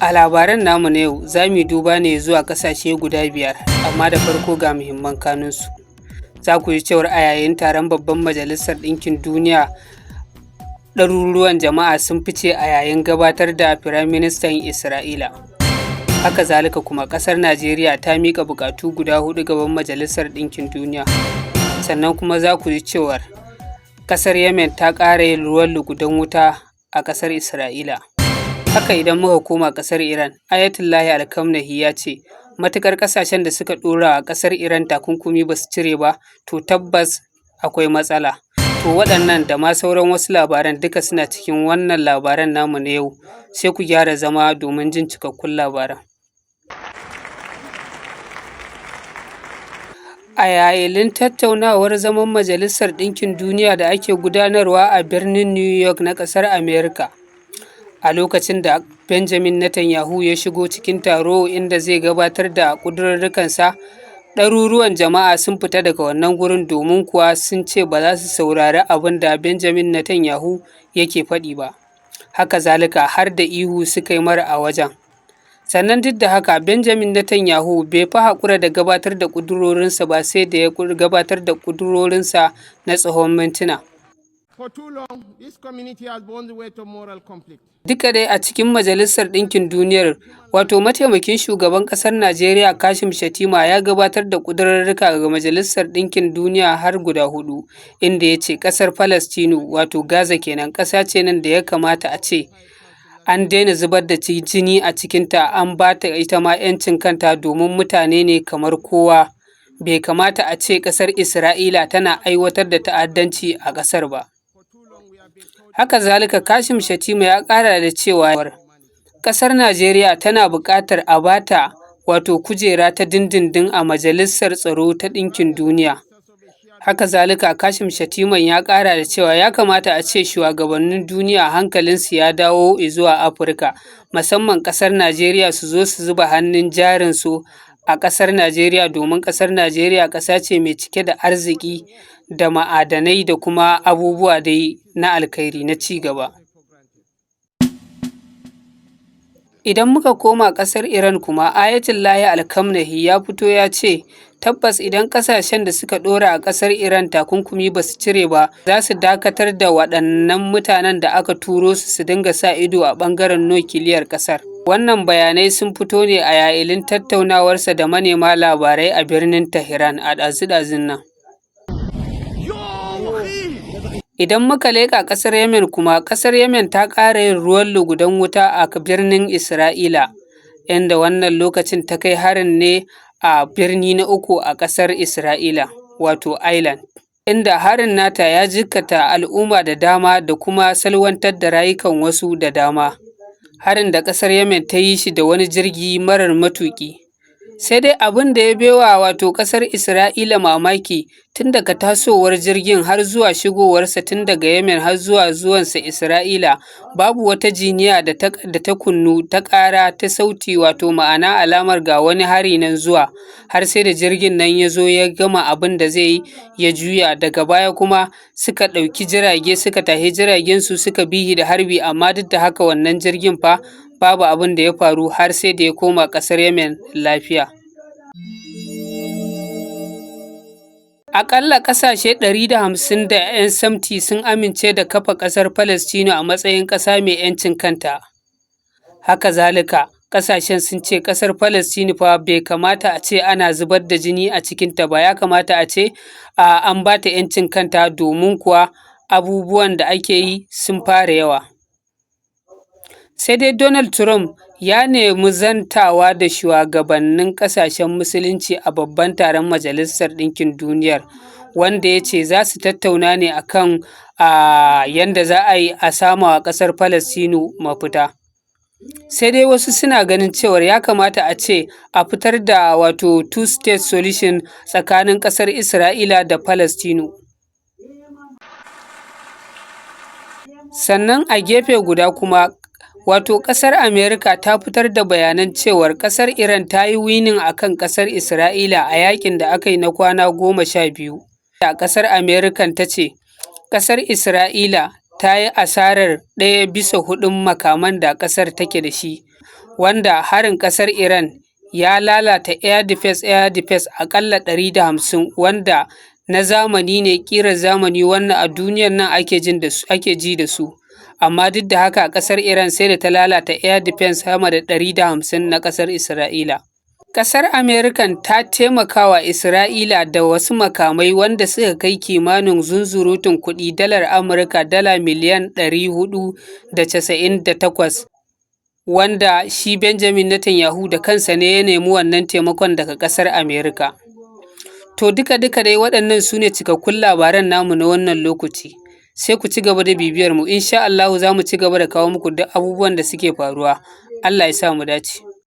A labaran namu na yau za mu duba ne zuwa ƙasashe guda biyar, amma da farko ga muhimman kanunsu. Za ku ji cewar a yayin taron babban Majalisar Ɗinkin Duniya, ɗaruruwan jama'a sun fice a yayin gabatar da Firaministan Isra'ila. Haka zalika kuma ƙasar Najeriya ta miƙa buƙatu guda huɗu gaban Majalisar Ɗinkin Duniya. Sannan kuma za ku ji cewar ƙasar Yemen ta ƙara yin ruwan lugudan wuta a ƙasar Isra'ila. Haka idan muka koma ƙasar Iran, Ayatollahi Al-Khamenei ya ce matuƙar ƙasashen da suka ɗora wa ƙasar Iran takunkumi ba su cire ba, to tabbas akwai matsala. To waɗannan da ma sauran wasu labaran duka suna cikin wannan labaran namu na yau, sai ku gyara zama domin jin cikakkun labaran. A yayin tattaunawar zaman Majalisar Ɗinkin Duniya da ake gudanarwa a birnin New York na ƙasar Amerika, a lokacin da Benjamin Netanyahu ya shigo cikin taro inda zai gabatar da ƙudurrukansa, ɗaruruwan jama'a sun fita daga wannan gurin domin kuwa sun ce ba za su saurari abin da Benjamin Netanyahu yake faɗi ba. Haka zalika har da ihu suka yi mara a wajen. Sannan duk da haka Benjamin Netanyahu bai fi haƙura da gabatar da ƙudurorinsa ba sai da ya gabatar da ƙudurorinsa na tsawon mintuna. For too long, this community has borne the weight of moral conflict. Duka dai a cikin Majalisar Ɗinkin Duniyar, wato mataimakin shugaban ƙasar Najeriya Kashim Shettima ya gabatar da ƙudurarruka ga Majalisar Ɗinkin Duniya har guda huɗu, inda ya ce ƙasar Falastinu, wato Gaza kenan, ƙasa ce nan da ya kamata a ce an daina zubar da jini a cikinta, an ba ta ita ma 'yancin kanta domin mutane ne kamar kowa. Bai kamata a ce ƙasar Isra'ila tana aiwatar da ta'addanci a ƙasar ba. Haka zalika Kashim Shettima ya ƙara da cewa ƙasar Najeriya tana buƙatar a bata wato kujera ta dindindin a Majalisar Tsaro ta Ɗinkin Duniya. Haka zalika Kashim Shettima ya ƙara da cewa ya kamata a ce shugabannin duniya hankalinsu ya dawo zuwa Afirka, musamman ƙasar Najeriya, su zo su zuba hannun jarinsu a ƙasar Najeriya domin ƙasar Najeriya ƙasa ce mai cike da arziki da ma'adanai da kuma abubuwa dai na alkhairi na ci gaba. Idan muka koma ƙasar Iran kuma, Ayatollahi Al-Khamenei ya fito ya ce tabbas idan ƙasashen da suka ɗora a ƙasar Iran takunkumi ba su cire ba, za su dakatar da waɗannan mutanen da aka turo su su dinga sa ido a ɓangaren nukiliyar ƙasar. Wannan bayanai sun fito ne a yayin tattaunawarsa da manema labarai a birnin Tehran a ɗazu-ɗazun nan. Idan muka leƙa ƙasar Yemen kuma, ƙasar Yemen ta ƙara yin ruwan lugudan wuta a birnin Isra'ila, inda wannan lokacin ta kai harin ne a birni na uku a ƙasar Isra'ila, wato Island. Inda harin nata ya jikkata al'umma da dama da kuma salwantar da rayukan wasu da dama. Harin da ƙasar Yemen ta yi shi da wani jirgi marar matuƙi. Sai dai abin da ya baiwa wato ƙasar Isra'ila mamaki, tun daga tasowar jirgin har zuwa shigowarsa tun daga Yemen har zuwa zuwansa Isra'ila, babu wata jiniya da ta kunnu ta ƙara ta sauti, wato ma'ana alamar ga wani hari nan zuwa, har sai da jirgin nan ya zo ya gama abin da zai yi ya juya. Daga baya kuma suka ɗauki jirage, suka tahi jiragensu, suka bihi da harbi, amma duk da haka wannan jirgin fa babu abin da ya faru har sai da ya koma ƙasar Yemen lafiya. Aƙalla ƙasashe 150 da 'yan samti sun amince da kafa ƙasar Falastinu a matsayin ƙasa mai 'yancin kanta. Haka zalika ƙasashen sun ce ƙasar Falastinu fa bai kamata a ce ana zubar da jini a cikinta ba, ya kamata a ce an ba ta 'yancin kanta domin kuwa abubuwan da ake yi sun fara yawa. Sai dai Donald Trump ya nemi zantawa da shugabannin ƙasashen Musulunci a babban taron Majalisar Ɗinkin Duniyar, wanda ya ce za su tattauna ne akan yanda za a yi a sama wa ƙasar Falastinu mafita. Sai dai wasu suna ganin cewar ya kamata a ce a fitar da wato two state solution tsakanin ƙasar Isra'ila da Falastinu. Sannan a gefe guda kuma, wato ƙasar Amerika ta fitar da bayanan cewar ƙasar Iran ta yi winning a kan ƙasar Isra'ila a yakin da aka yi na kwana 12. A ƙasar Amerikan ta ce ƙasar Isra'ila ta yi asarar 1/4 makaman da ƙasar take da shi. Wanda harin ƙasar Iran ya lalata air defense aƙalla 150, wanda na zamani ne, ƙirar zamani, wannan a duniyar nan ake ji da su. Amma duk da haka ƙasar Iran sai da ta lalata air defense sama da 150 na ƙasar Isra'ila. Ƙasar Amerikan ta taimakawa Isra'ila da wasu makamai wanda suka kai kimanin zunzurutun kuɗi dalar Amurka dala miliyan 498, wanda shi Benjamin Netanyahu da kansa ne ya nemi wannan taimakon daga ƙasar Amerika. To, duka-duka dai waɗannan su ne cikakkun labaran namu na wannan lokaci. Sai ku ci gaba da bibiyar mu, insha Allahu za mu ci gaba da kawo muku duk abubuwan da suke faruwa. Allah ya sa mu dace.